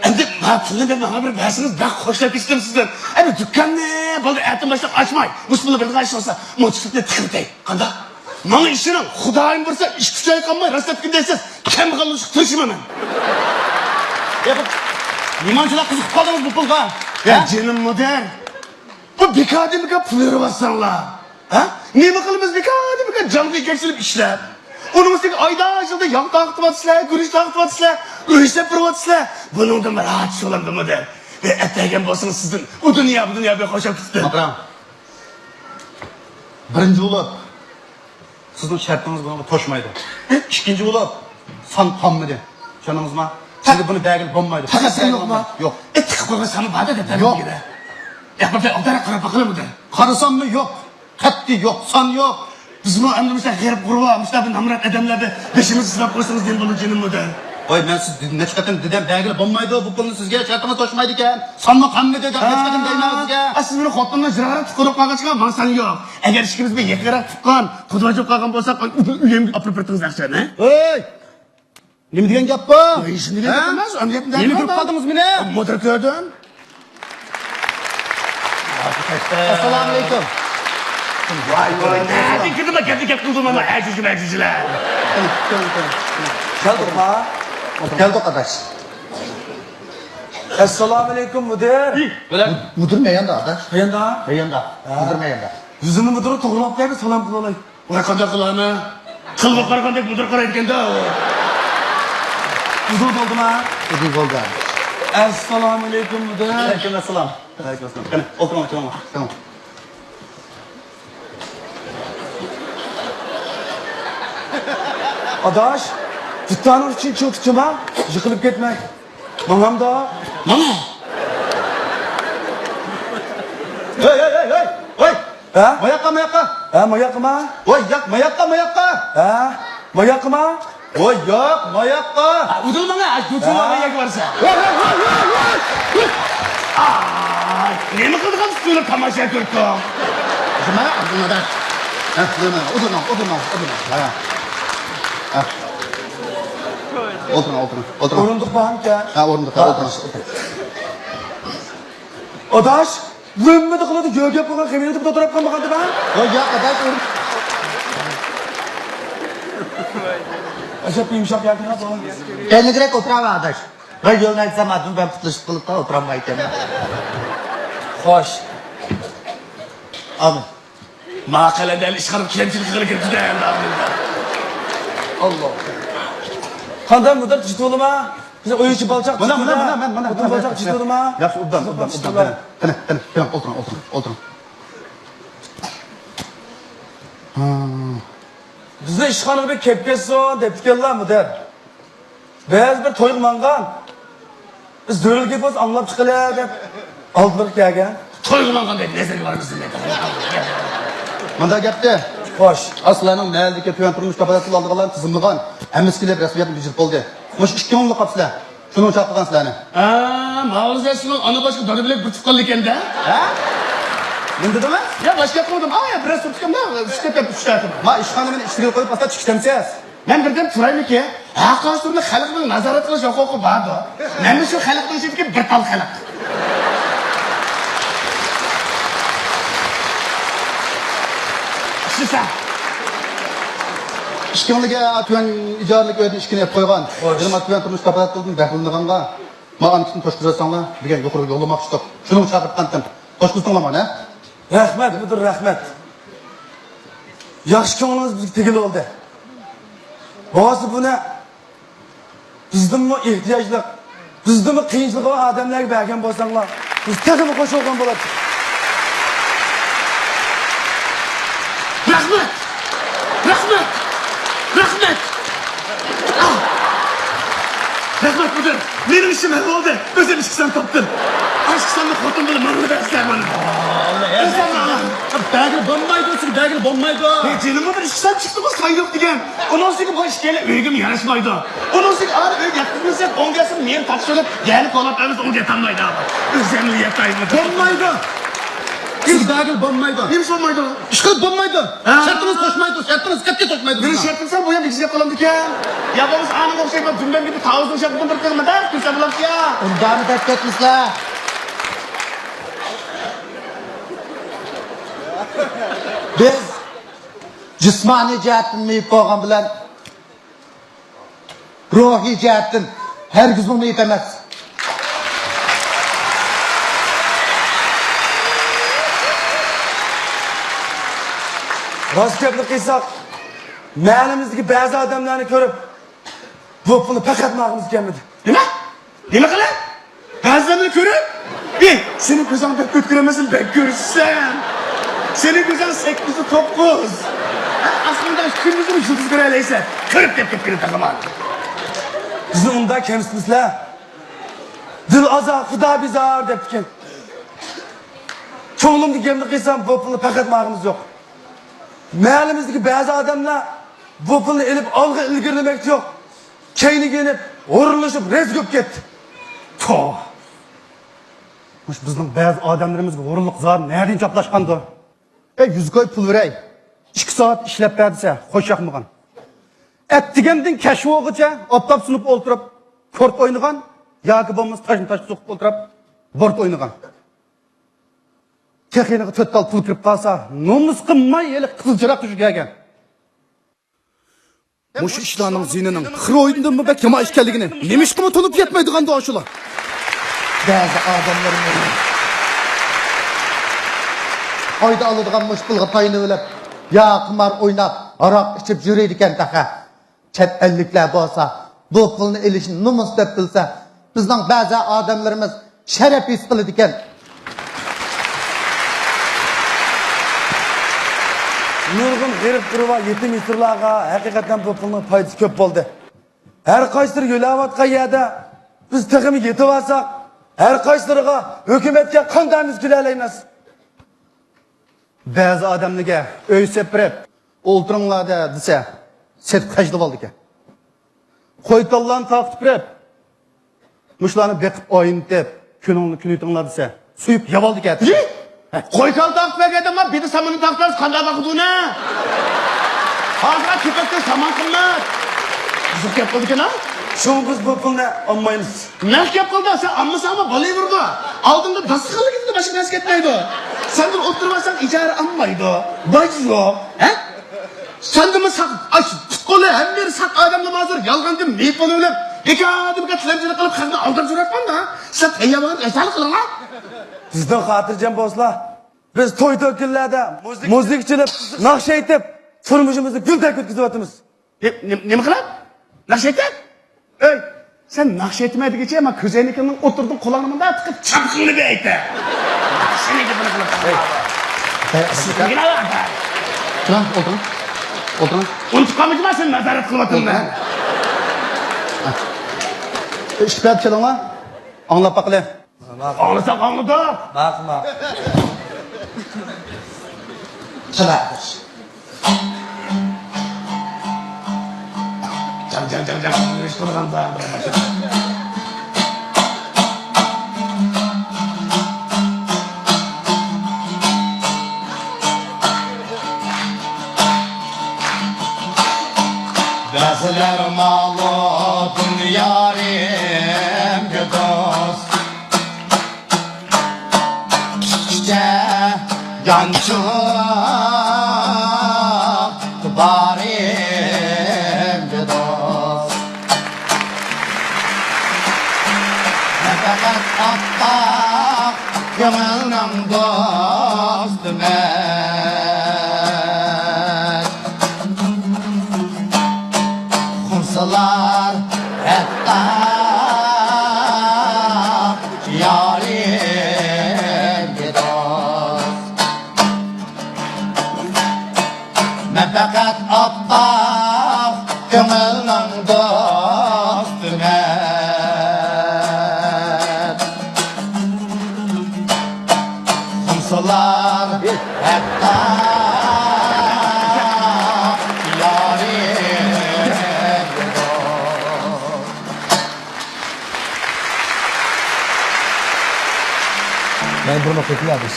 ئەمدى ما پۇلنى دەپ ماڭا بىر بەرسىڭىز بەك خوش دەپ كېتىمەن سىزدىن. ئەمدى دۇكاننى بولدى ئەتىدىن باشلاپ ئاچماي، مۇشۇ پۇلنى بېرىدىغان ئىش بولسا، موتوسىكلىتنى تىكلىتەي. قانداق؟ ماڭا ئىشىنىڭ، خۇدايىم بۇيرۇسا ئىككى ئۈچ ئاي قالماي راست دەپ كېتىمەن دەيسىز، كەمبەغەل بولۇشقا تىرىشىمەن مەن. يا، بۇ نېمانچىلا قىزىقىپ قالدىڭىز بۇ پۇلغا؟ يا، ھە؟ جېنىم مۇدىر، بۇ بىكاردىن بىكار پۇل يىغىۋاتساڭلار. ھە؟ نېمە قىلىمىز بىكار، بىكار جانغا يېتەكچىلىك ئىشلەپ. ئۇنىڭ ئۈستىگە ئايدا، يىلدا ياغ تارقىتىۋاتىسىلەر، گۈرۈچ تارقىتىۋاتىسىلەر، ئۆي سېپىرىۋاتىسىلەر. بۇنىڭدىن راھەت شۇلامدىمۇ دەپ. ئەتەگەن بولسىڭىز سىزدىن ئۇ دۇنيا، بۇ دۇنيا بىلەن خوشلاپ كېتىپتۇ. ئاپىرىڭ. بىرىنچى بولۇپ، سىزنىڭ شەرتىڭىز بۇنىڭغا توشمايدۇ. ئىككىنچى بولۇپ، سان قالمىدى. چۈشەندىڭىزمۇ؟ سىزگە بۇنى بەرگىلى بولمايدۇ. پەقەت سان يوقمۇ؟ يوق. ئېتىقىپ قويغان سانى بار-دە دەپ. يوق. يا، بىر ئالدىراق قاراپ باقىلىمۇ دە؟ قارىساممۇ يوق. قەتئىي يوق، سان يوق. بىزمۇ ئەمدى مۇشۇنداق غېرىب غۇربا، مۇشۇنداق بىر نامرات ئادەملەر بىر بېشىمىزنى سىلاپ قويسىڭىز نېمە بولىدۇ جېنىم مۇدىر؟ ۋاي، مەن سىز نەچچە قېتىم دېدىم، بەرگىلى بولمايدۇ، بۇ پۇلنى سىزگە شەرتىڭىز توشمايدىكەن. سانمۇ قالمىدى دەپ نەچچە قېتىم دەيمەن سىزگە. ئە، سىز مېنى خوتۇنۇمنىڭ يىراقراق تۇغقىنى قىلىپ قالغاچقا، ماڭا سان يوق. ئەگەر ئىككىمىز بىر يېقىنراق تۇغقان، قۇدىماچ بولۇپ قالغان بولساق، ئۆيۈمگە ئاپىرىپ بېرىتىڭىز ئاخشام، ھە؟ ھەي! نېمە دېگەن گەپ بۇ؟ ھېچ نېمە دېگەن گەپ ئەمەس، ئەمدى گەپنى دەپ قالدىڭىز مېنى؟ مۇدىر كۆردۈم. ئەسسالامۇئەلەيكۇم. ۋاي، ۋاي، نەدىن كىردىم، گەپنى گەپ قىلدىم، مانا، ئەجۈجە، مەجۈجىلەر. كەلدۇقما؟ كەلدۇق، ئاداش. ئەسسالامۇئەلەيكۇم، مۇدىر. مۇدىر مەيەندە، ئاداش. مەيەندە؟ مەيەندە. ھە. مۇدىر مەيەندە. يۈزىنى مۇدىرغا توغرىلاپ بەرگىن، سالام قىلالاي. ۋاي، قانداق قىلارمەن؟ قىلغا قارىغاندەك مۇدىر قارايدىكەن-دە ئۇ. ئۇدۇل بولدىما؟ ئۇدۇل بولدى. ئەسسالامۇئەلەيكۇم، مۇدىر. ۋەئەلەيكۇم ئەسسالام. ۋەئەلەيكۇم ئەسسالام. قېنى، ئولتۇرۇڭ، ئولتۇرۇڭ. ئولتۇرۇڭ. ئاداش، دۇتارنىڭ ئىچىنى چىڭ تۇتچىما، يىقىلىپ كەتمەي. ماڭامدا؟ ماڭا. ھەي، ھەي، ھەي، ھەي، ھەي! ھە؟ ماياققا، ماياققا! ھە، ماياققىما؟ ۋاي، ياق، ماياققا، ماياققا! ھە؟ ماياققىما؟ ۋاي، ياق، ماياققا! ئۇدۇل ماڭا، ھە؟ ئاي، نېمە قىلىدىغان ئۈستىدە تاماشا كۆرۈپ تۇر. مانا، ئۇدۇل ماڭا. ھە، مانا، مانا، ئۇدۇل ماڭا، ئۇدۇل ماڭا، ئۇدۇل ماڭا. ھە. ھە. ئولتۇرۇڭ، ئولتۇرۇڭ، ئولتۇرۇڭ. ئورۇندۇق بارمىكەن؟ ھە، ئولتۇرۇڭ، ئولتۇرۇڭ. ئاداش! ۋىممىدە قىلىدۇ، يۆگەپ قويغان خېمىرنى تۇرۇپ ئولتۇرۇپ قالمىغاندىما؟ ھوي، ياق، ئاداش، ئۇ ئەجەب يۇمشاق ياكى بۇ. كەينىگىرەك ئولتۇراۋەر، ئاداش. ۋاي، يولنى ئېيتسام، ئادىم بىلەن پۇتلىشىپ قېلىپلا ئولتۇرالمايتتىم. خوش. ئامىن. ما قەلەندەرلەر ئىشخانىغا كەمچىلىك قىلغىلى كىرىپتۇ-دە، ئەمدى. ئاللا. قانداق مۇدىر، جىت بولما. بىز ئۆي ئىچى بالچاق، مانا، مانا، مانا، مانا، مانا، مانا، بالچاق، جىت بولما. ياخشى، ئوبدان، ئوبدان، ئوبدان. قېنى، قېنى، كېلىڭ، ئولتۇرۇڭ، ئولتۇرۇڭ، ئولتۇرۇڭ. ھا. بىزنى ئىشخانىغا بىر كەپ كەتسۇن دەپتىكەنلا مۇدىر. بەزى بىر تويغا ماڭغان. بىز زۆرۈر گېپى بولسا ئاڭلاپ چىقىلى دەپ ئالدىلىرىغا كەلگەن. تويغا ماڭغان دەپ نەزەرگە بارمىسۇن دەپ. مۇنداق گەپتە. خوش. ئاسلىلارنىڭ مەھەللىدىكى تۆۋەن تۇرمۇش كاپالەتلىرىنى ئالىدىغانلارنى تىزىملىغان. ھەممىسى كېلىپ رەسمىيەتنى بېجىرىپ بولدى. مۇشۇ ئىككى كۈن بولۇپ قاپسىلەر. شۇنىڭ چاقىرغان سىلەرنى. ھە، ماۋۇ سىلەرنىڭ ئانا باشقا دادا بىلەن بىر تۇغقانلىكەن-دە. ھە؟ نېمە دېدىڭىز؟ يا، باشقا گەپ قىلمىدىم. ئا، يا، بىر ئاز تۇرۇپتىكەن-دە، ئۈچ دەپ، ئۈچ دەپ. ما ئىشخانا مېنى ئىشتىگە قويۇپ، ئاستا چىقىشتىمسىز. مەن بىردەم تۇرايمىكى؟ ھەر قايسى تۈرنى خەلقنىڭ نازارەت قىلىش ھوقۇقى باردۇ. مەنمۇ شۇ خەلقنىڭ ئىچىدىكى بىر تال خەلق. ئىشلىسە. ئىككىڭلىگە تۆۋەن ئىجارىلىك ئۆيدىن ئىككىنى ئېلىپ قويغان. خوش. يەنە تۆۋەن تۇرمۇش كاپالەت قىلدىم بەھرىلىنىدىغانغا. ما ئانىكىسىنى توشقۇزساڭلار دېگەن يۇقىرىغا يوللىماقچىدۇق. شۇنىڭغا چاقىرتقانتىم. توشقۇزساڭلار مانا. رەھمەت، مۇدىر، رەھمەت. ياخشى كۆڭلىڭىز بىزگە تېگىلى بولدى. بولسا بۇنى بىزدىنمۇ ئېھتىياجلىق، بىزدىنمۇ قىيىنچىلىقى بار ئادەملەرگە بەرگەن بولساڭلار، بىز تېخىمۇ خۇش بولغان بولاتتۇق. رەھمەت! رەھمەت! رەھمەت! ئاھ! رەھمەت، مۇدىر. مېنىڭ ئىشىم ھەل بولدى. ئۆزۈم ئىككى سان تاپتىم. ئاشۇ ئىككى ساننى خوتۇن بىلەن ماڭا بەرسىلەر مانا. ئۆزۈم ئالام. بەرگىلى بولمايدۇ، سىز بەرگىلى بولمايدۇ. ھېي، جېنىم مۇدىر، ئىككى سان چىقتىغۇ، سان يوق دېگەن. ئۇنىڭ ئۈستىگە بۇ ئىككىيلەن ئۆيگىمۇ ياراشمايدۇ. ئۇنىڭ ئۈستىگە ئانا ئۆيگە يەتكۈزمىسەك، ئوڭ كەلسە مېنى تارتىشىۋېلىپ، يەنە كولاپ ئەمەس، ئۇ يەتەلمەيدۇ. ئۆزۈملا يەتەي مۇدىر. بولمايدۇ. سىز بەرگىلى بولمايدۇ. نېمىشقا بولمايدۇ؟ ئىشقىلىپ بولمايدۇ. ھە. شەرتىمىز توشمايدۇ، شەرتىمىز قەتئىي توشمايدۇ مېنىڭ بىزنىڭ. شەرتىم سەل بۇ يەردە ئىككىچە قالامدىكەن. يا بولمىسا ئانىڭغا ئوخشايدىغان دۈمبەم گېپى تاۋۇزنىڭ شەرتىدىن بىر قىلمىدا كۈلسە بولامسىز يا؟ ئۇنداقمۇ دەپ كەتمىسىلە. بىز جىسمانىي جەھەتتىن مېيىپ بولغان بىلەن روھىي جەھەتتىن ھەرگىزمۇ مېيىپ ئەمەس. راست گەپنى قىلساق، مەھەللىمىزدىكى بەزى ئادەملەرنى كۆرۈپ، بۇ پۇلنى پەقەت ماڭىمىز كەلمىدى. نېمە؟ نېمە قىلىپ؟ بەزىلەرنى كۆرۈپ، ئى، سېنىڭ كۆزۈڭ بەك ئۆتكۈر ئەمەسمۇ، بەك كۆرىسەن. سېنىڭ كۆزۈڭ سەككىزدە توققۇز. ئاسماندا كۈندۈزمۇ يۇلتۇز كۆرەلەيسەن. كۆرۈپ دەپ كەتكىنى تاقىمان. بىزنى ئۇنداق كەمسىتمىسىلە. دىل ئازار، خۇدا بىزار دەپتىكەن. كۆڭلۈمدىكى گەپنى قىلسام، بۇ پۇلنى پەقەت ماڭىمىز يوق. مەھەللىمىزدىكى بەزى ئادەملەر بۇ پۇلنى ئېلىپ ئالغا ئىلگىرىلىمەكچى يوق. كەينىگە يېنىپ، ھۇرۇنلىشىپ، رەزىل بولۇپ كەتتى. توۋا! مۇشۇ بىزنىڭ بەزى ئادەملىرىمىزگە ھۇرۇنلۇق زادى نەدىن چاپلاشقاندۇ؟ ئەي، يۈز كوي پۇل بېرەي، ئىككى سائەت ئىشلەپ بەر دېسە، خوش ياقمىغان. ئەتىگەندىن كەچ بولغۇچە ئاپتاپ سۇنۇپ ئولتۇرۇپ، كورت ئوينىغان ياكى بولمىسا تاشنى تاشقا سوقۇپ ئولتۇرۇپ، بورت ئوينىغان. تېخى يېنىغا تۆت تال پۇل كىرىپ قالسا، نومۇس قىلماي ھېلىقى قىزىل چىراغ تۈشۈپ كەلگەن. مۇشۇ ئىشلارنىڭ زىيىنىنىڭ خېروئىندىنمۇ بەك يامان ئىكەنلىكىنى نېمىشقىمۇ تونۇپ يەتمەيدىغاندۇ ئاشۇلار؟ بەزى ئادەملىرىمىز ئايدا ئالىدىغان مۇشۇ پۇلغا تايىنىۋېلىپ، يا قىمار ئويناپ، ھاراق ئىچىپ يۈرىدىكەن تېخى. چەت ئەللىكلەر بولسا بۇ پۇلنى ئېلىشنى نومۇس دەپ بىلسە، بىزنىڭ بەزى ئادەملىرىمىز شەرەپ ھېس قىلىدىكەن. نۇرغۇن غېرىب-غۇربا، يېتىم-يېسىرلارغا ھەقىقەتەن بۇ پۇلنىڭ پايدىسى كۆپ بولدى. ھەر قايسىلىرى يۆلەۋاتقان يەردە بىز تېخىمۇ يېتىۋالساق، ھەر قايسىلىرىغا ھۆكۈمەتكە قان دەمىمىز كېلەلەيمىز. بەزى ئادەملەرگە ئۆي سېلىپ بېرىپ، ئولتۇرۇڭلار دە دېسە، سېتىپ خەجلىۋالىدىكەن. قوي-كالىلارنى تارقىتىپ بېرىپ، مۇشۇلارنى بېقىپ ئايلىنىپ، كۈنۈڭلار، كۈنىتىڭلار دېسە، سويۇپ يەۋالىدىكەن. يى! قوي-كالا تارقىتىپ بەرگەندە ما بىدە سامىنى تارقىتىپ قانداق باقىدۇ نە؟ ھازىر كېپەتكە سامان قىممەت. بۇزۇق گەپ قىلدىكەن ھە؟ شۇڭا بىز بۇ پۇلنى ئالمايمىز. نەق گەپ قىلدى، سەن ئالمىساڭمۇ بولۇۋېرىدۇ. ئالدىڭدا داستىخانلىق كېتىدۇ، باشقا نەرسە كەتمەيدۇ. سەندىن ئولتۇرۇۋالساڭ ئىجارە ئالمايدۇ. باجى يوق. ھە؟ سەندىنمۇ ساق، ئاش، پۇت-قولى ھەممە يېرى ساق ئادەملەر ھازىر يالغاندىن مېيىپ بولۇۋېلىپ، بىكاردىن بىكار تىلەمچىلىك قىلىپ خەقنى ئالداپ يۈرۈۋاتقاندا، سىلەر تەييارلىقىنى ئەسەر قىلىڭلار. بىزدىن خاتىرجەم بولسىلا، بىز توي-تۆكۈنلەردە مۇزىكا چېلىپ، ناخشا ئېيتىپ، تۇرمۇشىمىزنى گۈلدەك ئۆتكۈزۈۋاتىمىز. نېمە، نېمە قىلىپ؟ ناخشا ئېيتىپ؟ ئەي، سەن ناخشا ئېيتىمەن دېگۈچە، مەن كۆزەينىكىڭنىڭ ئوتتۇرىدىن قۇلاقنى مۇنداق تىقىپ، چاپىقىڭنى بېرەيتە. ناخشىنى گېپىنى قىلىپ. ئەي. ئەي، سىزگە نېمە؟ تۇرۇڭ، ئولتۇرۇڭ. ئولتۇرۇڭ. ئۇنتۇپ قالمىدىما سەن نازارەت قىلىۋاتىمەن؟ ئىككى پەدە چېلىڭلار. ئاڭلاپ باقىلى. ئاڭلىساق ئاڭلىدۇق. ماقۇل، ماقۇل. چالا. جاڭ، جاڭ، جاڭ، جاڭ. يۈرۈش قىلغاندا. بەزىلەر مالۇم. يانچۇق بارىم دوست. مەن پەقەت ئاپئاق كۆڭۈلنىڭ دوستىمەن. خۇمسىلار ھەتتا يارىمگە دوست. مەن پەقەت ئاپئاق كۆڭۈلنىڭ دوستىمەن. خۇمسىلار ھەتتا يارىمدۇر. مەن بىر نۇقتا كېلەدىش.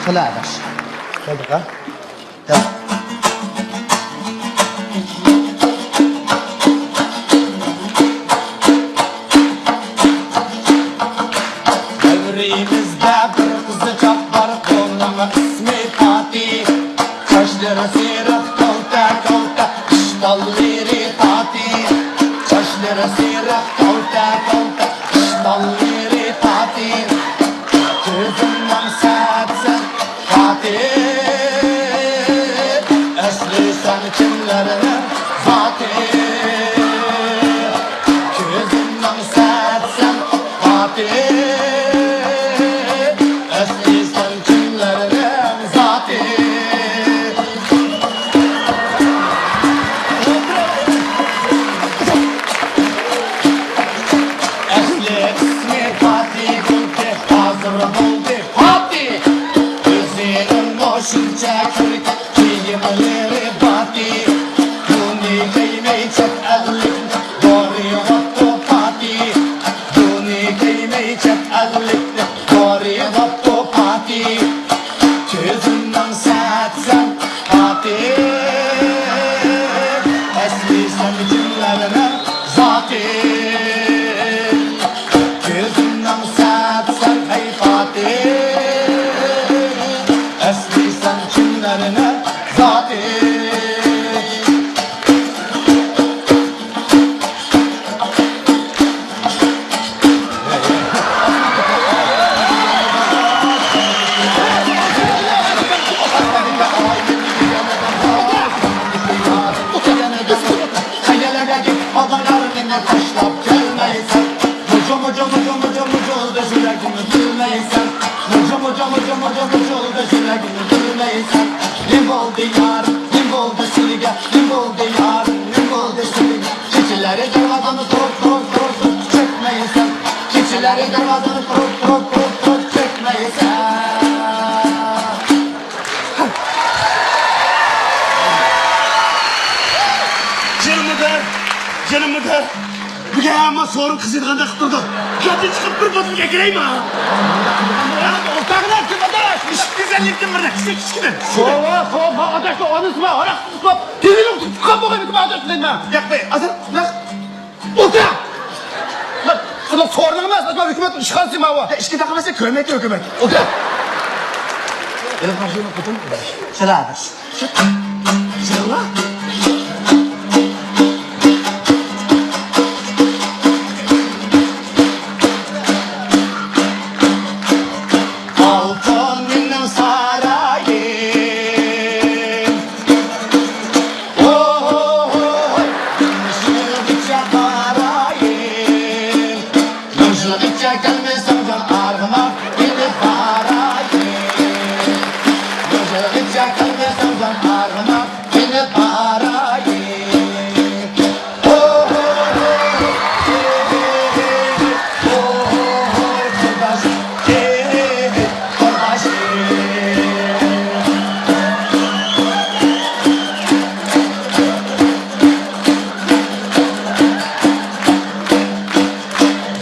كېلەدىش. كەلدۇق ھە؟ دەۋرىمىزدە بىر قىزچاق بار، ئۇنىڭ ئىسمى پاتى. چاچلىرى سېرىق، كالتە، كالتە، ئىشتانلىرى پاتى. چاچلىرى سېرىق، كالتە، كالتە، ئىشتانلىرى پاتى. كۆزۈمنىڭ سەتسەن پاتى، ئەسلى سەن كىملەرنىڭ زاتى؟ كۆزۈمنىڭ سەتسەن پاتى، ئەسلى سەن كىملەرنىڭ زاتى؟ ئەسلى ئىسمى پاتى بولدى، ھازىر بولدى پاتى. ئۆزىنىڭمۇ شۇنچە كۆركەم كىيىملىرى باتى. بۇنى كىيمەي چەت ئەللىك بارىۋاپتۇ پاتى. بۇنى كىيمەي چەت ئەللىك بارىۋاپتۇ پاتى. كۆزۈمنىڭ سەتسەن پاتى، ئەسلى سەن كىملەرنىڭ زاتى؟ كۆزۈمنىڭ سەتسەن ئەي پاتى، ئەسلى سەن كىملەرنىڭ زاتى؟ قەيەرلەرگە كېتىپ قالدىڭلار، مېنى تاشلاپ كەلمەيسەن. مۇجۇ، مۇجۇ، مۇجۇ، مۇجۇ، مۇجۇلداش يۈرەكنى بىلمەيسەن. مۇجۇ، مۇجۇ، مۇجۇ، مۇجۇ، مۇجۇلداش يۈرەكنى بىلمەيسەن. نېمە بولدى يارىم، نېمە بولدى سىلىگە، نېمە بولدى يارىم، نېمە بولدى سىلىگە؟ كېچىلەرى دەرۋازامنى تۇرۇپ، تۇرۇپ، تۇرۇپ، تۇرۇپ چەكمەيسەن. كېچىلەرى دەرۋازامنى تۇرۇپ، تۇرۇپ، تۇرۇپ، تۇرۇپ چەكمەيسەن. جېنىم مۇدىر، جېنىم مۇدىر. بۈگۈن ھەممە سورۇن قىزىيدىغاندەك قىلىپ تۇرىدۇ. گەپتىن چىقىپ بىر بوتۇلكا ئەكىرەيمۇ؟ ھە، ئولتۇرغىنە، كىم ئاداش؟ ئىشىك گۈزەللىكتىن بىر كىچىك، كىچىككىنە. سوۋا، سوۋا، ئاداش، ئانىسى بار، ھاراق ئىچىپ، تېلېۋىزور تۇتقان بولغان ئاداش دەيمەن. ياق، بەي، ئازراق. ئولتۇر! بۇنىڭ سورۇنۇڭ ئەمەس، ھۆكۈمەت ئىشخانىسى ماۋۇ. ئىشكى تاقىمەسە كۆرمەيتتى ھۆكۈمەت. ئولتۇر! شۇنداق. ئالتۇن مېنىڭ سارايىم. ۋوي، مىژغىلغىچە بارايىن. مىژغىلغىچە كەلمىسەڭ جان ئارغىماق ئېلىپ بارايىن. مىژغىلغىچە كەلمىسەڭ جان ئارغىماق ئېلىپ بارايىن. ۋوي، ۋوي، ۋوي، ۋوي، قۇرداش، ۋوي، قۇرداش.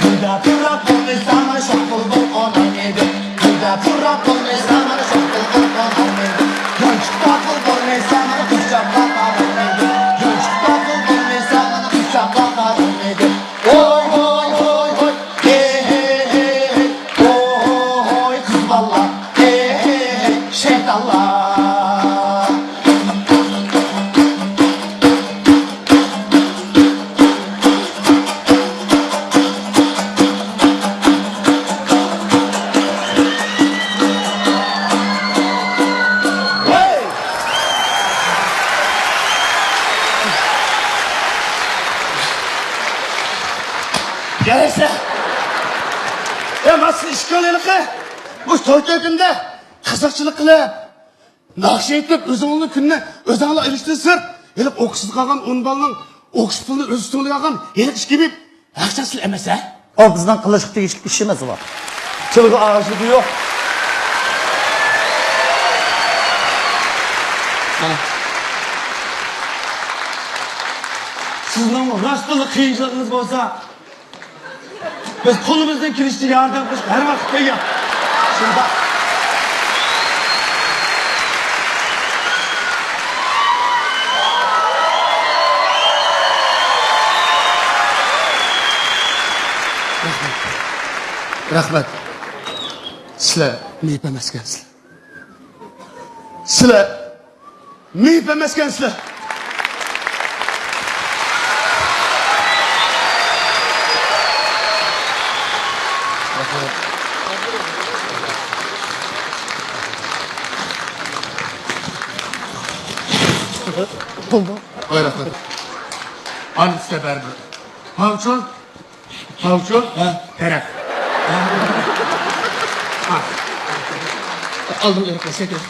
گۈلدە پۇراپ بولمىسا مانا شاپۇل بول ئونان ئىدى. گۈلدە پۇراپ بولمىسا مانا شاپۇل بول ئونان ئىدى. يانچۇقتا پۇل بولمىسا مانا قىزچاققا قارىمىدى. يانچۇقتا پۇل بولمىسا مانا قىزچاققا قارىمىدى. ۋوي، ۋوي، ۋوي، ۋوي. ھېي، ھېي، ھېي، ھېي. ۋوي، ۋوي، ۋوي، قىز بالىلار. ھېي، ھېي. ياراشسا. يا، مانا سىز ئىككىڭلار ھېلىقى مۇشۇ توي تۆكۈندە قىزىقچىلىق قىلىپ، ناخشا ئېيتىپ، ئۆزۈڭلارنىڭ كۈنىنى ئۆزۈڭلار ئېلىشتىن سىرت، ھېلىقى ئوقۇشسىز قالغان ئون بالىنىڭ ئوقۇش پۇلىنى ئۆزى تۆلەيدىغان ھېلىقى ئىش كېبىپ ھەقسىز ئەمەس ھە؟ ئۇ بىزنىڭ قىلىشقا تېگىشلىك ئىش ئەمەس ئۇ. تىلغا ئاغىشلىقى يوق. سىزنىڭ راستتىنلا قىيىنچىلىقىڭىز بولسا، بىز قولىمىزدىن كېلىشىچە ياردەم قىلىشقا ھەر ۋاقىت تەييار. شۇنداق. رەھمەت. سىلەر مېيىپ ئەمەسكەنسىلەر. سىلەر مېيىپ ئەمەسكەنسىلەر. ۋاي رەھمەت. ئانىسى بەرىبىر. ماۋچۇ. ماۋچۇ؟ ھە. تەرەپ. ھە. ئالدىڭ ئېرىق سەكرەپ.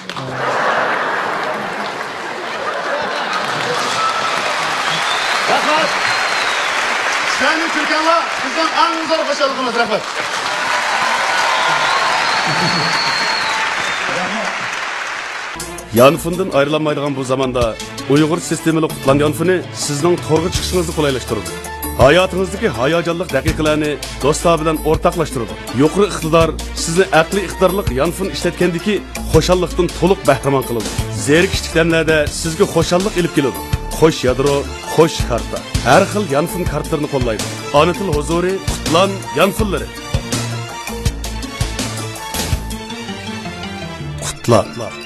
رەھمەت. سىلەرنىڭ كۈلكەڭلار بىزنىڭ ئەڭ زور خۇشاللىقىمىز. رەھمەت. يانفوندىن ئايرىلالمايدىغان بۇ زاماندا ئۇيغۇر سىستېمىلىق قۇتلان يانفونى سىزنىڭ تورغا چىقىشىڭىزنى قولايلاشتۇرىدۇ. ھاياتىڭىزدىكى ھاياجانلىق دەقىقىلەرنى دوستلار بىلەن ئورتاقلاشتۇرىدۇ. يۇقىرى ئىقتىدار سىزنى ئەقلىي ئىقتىدارلىق يانفون ئىشلەتكەندىكى خۇشاللىقتىن تولۇق بەھرىمەن قىلىدۇ. زېرىكىشلىك دەملەردە سىزگە خۇشاللىق ئېلىپ كېلىدۇ. قوش يادرو، قوش كارتا. ھەر خىل يانفون كارتلىرىنى قوللايدۇ. ئانا تىل ھۇزۇرى، قۇتلان يانفونلىرى. قۇتلان.